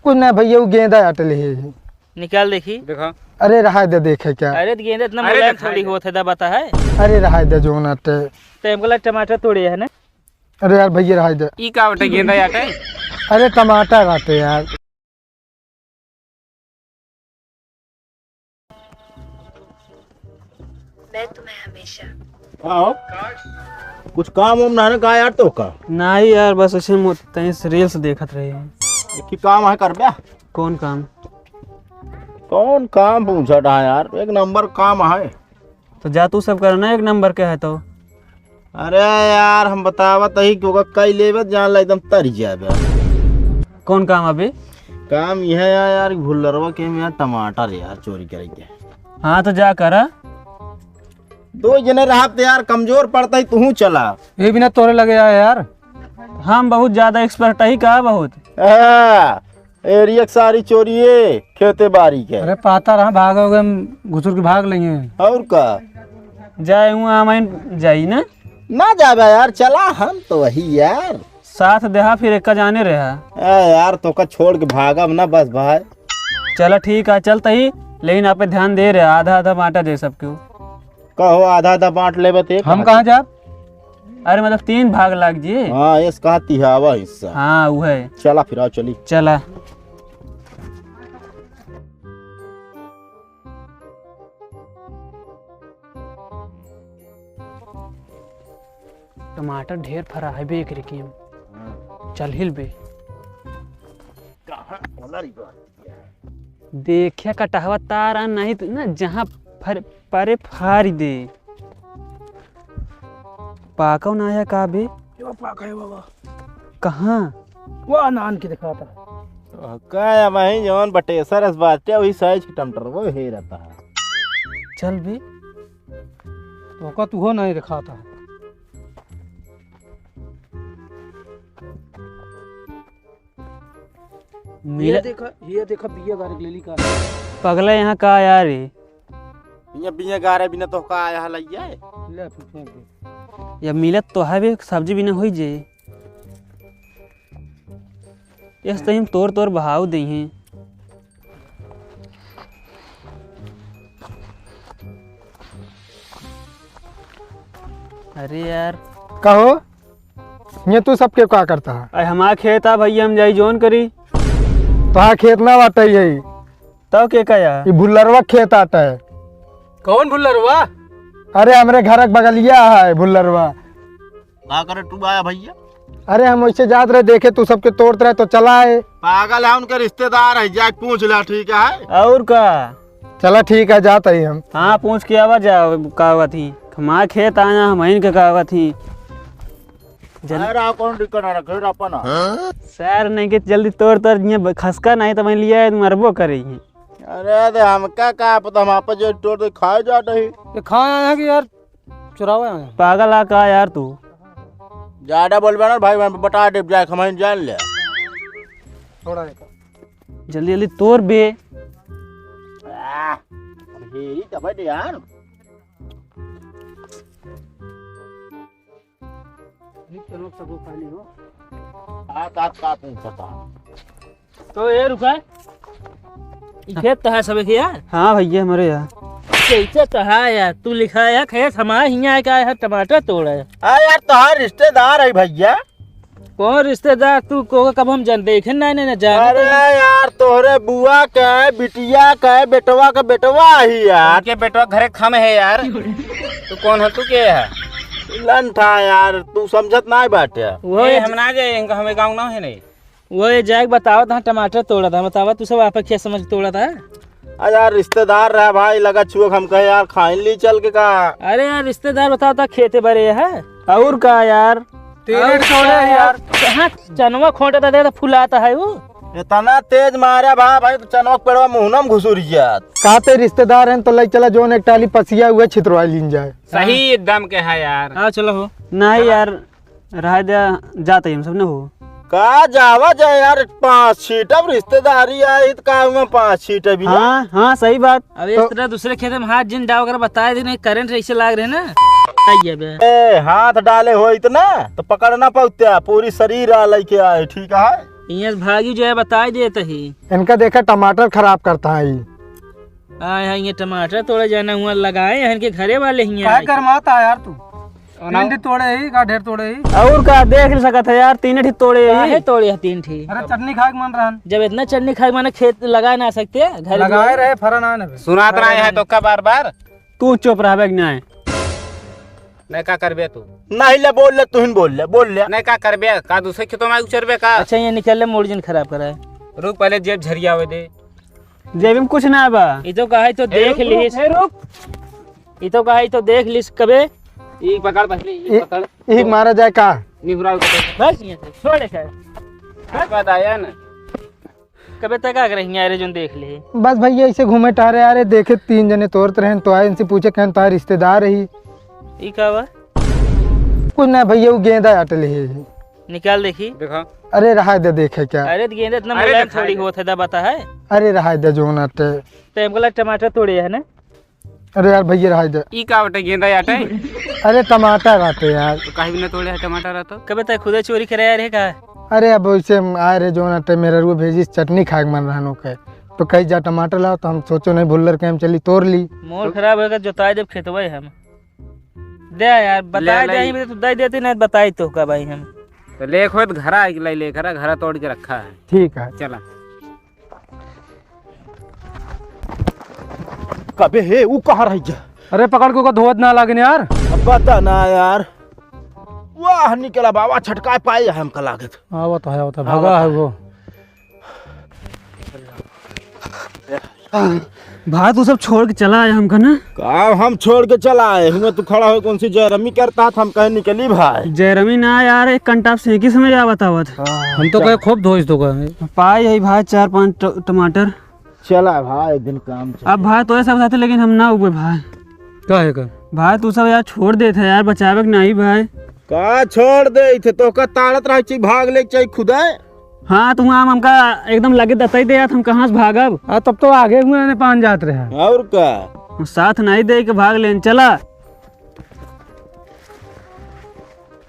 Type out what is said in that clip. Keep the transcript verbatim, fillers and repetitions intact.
कुछ ना भइया, उ गेंदा आटल है। निकाल देखी। देखा। अरे रहा दे, देखे क्या? अरे तो गेंदा इतना अरे मुलायम देखा थोड़ी है। होत है, दबाता है। अरे रहा दे, जो ना ते। तो हमको लगा टमाटर तोड़े है ना? अरे यार भइया, रहा दे। ई का बटे गेंदा आटे? अरे टमाटर आटे यार। मैं तुम्हें हमेशा हाँ हो। कुछ काम वाम ना है ना का यार तो का? नहीं यार, बस ऐसे मो-, तनी से reels देखत रहे हैं। एक ही काम है कर बे। कौन काम? कौन काम पूछत है यार? एक नंबर काम है। तो जा तू सब करना, एक नंबर के है तो। अरे यार, हम बतावत ही कि ओका कई लेबे, जान ला एकदम तरी जाबे। कौन काम अभी? काम यह है यार, भुल्लरवा के में यार टमाटर यार चोरी करे के। हाँ तो जा करा। दो जने रहत यार, कमजोर पड़ता ही, तू चला। ये बिना तोरे लगे आया यार। हम बहुत ज्यादा expert ही का बहुत। हाँ, area के सारी चोरिये खेते बारी के। अरे पाता रहा, भागोगे, हम घुसुर के भाग लेंगे। और का? जाए हुआ हम जाई ना। ना जाबे यार, चला हम तो वही यार। साथ देहा फिर एक जाने रहा। ए यार, तोका छोड़ के भागब ना बस भाई। चला ठीक है, चलता ही, लेकिन आप पे ध्यान दे रहे, आधा आधा बांटा दे सबके। कहो आधा आधा बांट लेबे ते हम कहाँ जाब? अरे मतलब तीन भाग लाग जी। हाँ, इस कहा तिहावा हिस्सा। हाँ, वो है। चला फिर आओ, चली। चला। टमाटर ढेर फरा है बे एकरे की। हाँ। चल हिल बे। कहाँ होला रे बा? देखिया कटहवा तारा नहीं तो ना जहाँ फर-, परे फारी दे। पाकव ना आया का बे? यो पाका है बाबा। कहाँ? वो अनान के दिखाता। तो का है भाई जौन बटेसर अस बाटे वही size के टमाटर वो हे रहता है। चल बे। तो का तू हो नहीं दिखाता। ये मिला देखा, ये देखा, बिया गारे के लेली का। पगला यहाँ का आया रे? बिया, बिया गारे बिना तो का आया हलैया? ले, फिर फेंक दे। या मिलत तो है बे, सब्जी बिना होई जे। यस तो हम तोर तोर बहाव दे हैं। अरे यार। कहो, ये तू सबके का करता है? अरे हमारा खेत आ भैया, हम जाई जौन करी। तोहार खेत ना बाटे यही। तब के का यार? ये भुल्लरवा खेत आटा है। कौन भुल्लरवा? अरे हमरे घर के बगलिया है भुल्लरवा। का करे तू आया भैया? अरे हम वैसे जात रहे, देखे तू सबके तोड़त रहे तो चला आए। पागल है, उनके रिश्तेदार है, जाके पूछ ला, ठीक है? और का? चला ठीक है, जात ही हम। हाँ, पूछ के आवा जा, का बात ही। हमार खेत आया, हम इनके का बात ही। जल- अरे, कौन दिक्कत ना रखे, अपन आ। सर, नहीं के जल्दी तोड़, तोड़, ये ब-, खसका नहीं तो मैं लिया है, मरबो करे ही। अरे, दे हमका का पता, हम आपस जो तोड़ दे खाए जात ही। ये खाए आया कि यार, चुरावे आया। पागल आ का यार तू? ज्यादा बोलबे ना भाई, मैं बता दे, जाए, हम जान ले। थोड़ा एक। जल्दी, जल्दी तोड़ बे। आह, अरे, ये तब दे यार। निक चलो, सबको पानी हो। आ, का, का पूछता? तो ए रुका, ई खेत तो है सबे के यार? हाँ भैया, हमरे यार। कैसे तो है यार, तू लिखा है खेत हमारे हियाँ आए का है, टमाटर तोड़ है। हाँ यार, तोहार रिश्तेदार है भैया। कौन रिश्तेदार? तू को कब हम जान देखे ना, ना, ना जाने अरे तो। यार, तोहरे बुआ के बिटिया के बेटवा के बेटवा ही यार। उनके बेटवा घरे खम है यार। तू कौन है, तू के है? लंठा यार, तू समझत नाय बाटे। वो ए, ये हम ना जाए, इनका हमें गाँव ना है नहीं। वो ये जाके बतावत, हाँ, टमाटर तोड़ा था, बतावा, तू सब आपे क्या समझ के तोड़ा था? आ यार, रिश्तेदार रहा भाई, लगा छुआ, हम कहे यार, खाइन ली चल के का। अरे यार, रिश्तेदार बतावा था, खेते बरे है। और का यार? तेरे और छोड़े का यार। यार? कहाँ चनवा खोटा था, देखा फुलाता है वो। इतना तेज मारा भा भाई, तो चनवा के पेड़वा मुहना में घुसुर जात। कहते रिश्तेदार हैं तो ले चला, जोन एक टाली पसिया हुआ छितरवा लीन जाए। सही एकदम के है यार। हाँ, चलो हो। नहीं यार, रहा दे, जाते ही हम सब न हो। का जावा जाए यार, पाँच छीट अब रिश्तेदारी आई तो का हुआ, पाँच छीट अभी ना। हाँ, हाँ, सही बात। अब इस तो तरह दूसरे खेत में हाथ जिन डाव कर बताए दे, नहीं करंट ऐसे लाग रहे ना। आइए बे। ए, हाथ डाले हो इतना तो पकड़ ना पाते, पूरी शरीर आ लेके आए, ठीक है? हियाँ से भागी जाए, बताई देत ही। इनका देखा, टमाटर खराब करता है ई। आए हैं ये टमाटर तोड़े जाना हुआ, लगाए हैं इनके घरे वाले ही काहे आए। गरमाता है यार तू? और तीन ठी तोड़े ही का ढेर तोड़े ही? और का देख सकत है यार, तीन ठी तोड़े ही। काहे तोड़े है तीन ठी? अरे चटनी खाए के मन रहन। जब इतना चटनी खाए के मन, खेत लगा ना सकते, घर लगाए रहे, फरा ना नबे। सुनात रहा है तो का बार बार? तू चुप रहबे कि नहीं? नहीं का करबे तू? नहीं ले, बोल ले, तू ही बोल ले, बोल ले। नहीं का करबे? का दूसरे खेतों में उचरबे का? अच्छा, ये निकल ले, मूड जिन खराब कराए। रुक, पहले जेब झरियावे दे। जेब में कुछ ना बा। ई तो कहा तो ए, देख रुक, लिहिस। रुक, ए, रुक। ई तो कहा तो देख लिस कबे। ई पकड़ पहले, ई ई, पकड़। ई मारा जाए का? निहुरा के पकड़। बस ये छोड़ के। बात आया ना। कबे तक आ रही है, अरे जोन देख ले। बस भैया, ऐसे घूमे टहरे आ रहे, देखे तीन जने तोड़त रहे, तो आए, इनसे पूछे, कहन तोहार रिश्तेदार ही। ई का बा? कुछ ना भैया, वो गेंदा आटले है। निकाल देखी। देखा। अरे रहा दे, देखे क्या? अरे तो गेंदा इतना अरे मुलायम देखाई थोड़ी दे। होत है, दा बता है। अरे रहा दे, जोन आटे। तो हमको लगा टमाटर तोड़े है ना? अरे यार भैया, रहा दे। ई का बटे, गेंदा आटे? अरे टमाटर आटे यार। तो काहे बिना तोड़े है टमाटर आटे? कबे तक खुदे चोरी करे आ रहे का? अरे अब वैसे हम आए रहे, जोन आटे मेहररुआ भेजी, चटनी खाए के मन रहन ओके। तो कही जा टमाटर लाओ, तो हम सोचो नहीं भुल्लर के हम चली तोड़ ली। मोर खराब होगा, जोताई देब खेतवा हम। दे यार, ले बताई ले। दे, ही तो दे देती, नहीं बताई तो का भाई हम। तो ले खुद घरा आई लाई, ले घरा, घरा तोड़ के रखा है। ठीक है। चला। कबे हे, ऊ कहाँ रह गया? अरे पकड़ के ओका धोवत ना लागेन यार। अब बता ना यार। वाह, निकला बाबा, छटकाए पाए है हमका लागत। आवत है, आवत है, आवत भगा है है। वो। भाई, तू सब छोड़ के चला आया हमका ना। का हम छोड़ के चला आए? हुए तू खड़ा हो, कौन सी जयरमी करता था, हम कहे निकली भाई। जयरमी ना यार, एक कंटाप से एक ही समय आवत आवत। हाँ, हम तो चल। कहे खूब धोइस तो कहे। पाई है भाई चार पांच ट-, टमाटर। चला भाई, एक दिन काम चल। अब भाई तोरे सब साथे, लेकिन हम ना उबे भाई। काहे का? भाई तू सब यार छोड़ देत है यार, बचावे के नहीं भाई। का छोड़ देत है? तोहका ताड़त रहे चाहिए, भाग ले चाहिए खुदे। हाँ, तू हम हमका एकदम लगे दताई दे यार, हम कहाँ से भागब? आ, तब तो आगे हुए ने पान जात रहे। और का? साथ नहीं दे के भाग लेन, चला।